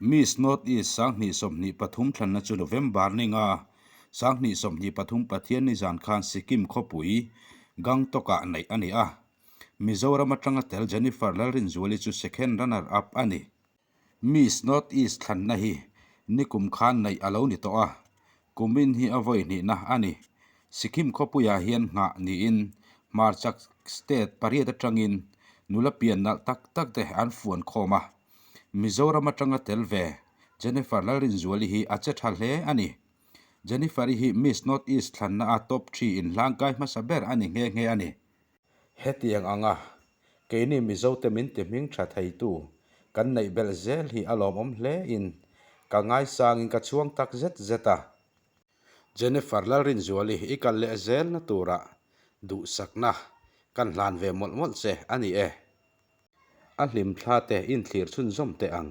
Miss North East 2023 thlanna chu November ni nga, 2023 Pathianni zan khan Sikkim khawpui, Gangtok-ah neih a ni a. Mizoram atanga tel Jennifer Lalrinzuali chu second runner up a ni. Miss North East thlanna hi nikum khan neih a lo ni tawh a, kumin hi a vawi hnihna a ni. Sikkim khawpuiah hian nghah niin hmarchak state pariat atangin nula pian nalh tak tak te an fuan khawm a. Mizoram atanga tel ve Jennifer Lalrinzuali hi a che tha hle a ni. Jennifer-i hi Miss North East thlanna a top three in hlangkai hmasa ber a ni nghe nghe a ni. Hetiang anga keini Mizote min ti hming tha theitu kan neih belh zel hi a lawmawm hle in ka ngaisangin ka chhuang tak zet zet a. Jennifer Lalrinzuali i kal leh zelna turah duhsakna kan hlan ve mawlh mawlh che a ni e. A hlimthla te inthlir chhunzawm teh ang.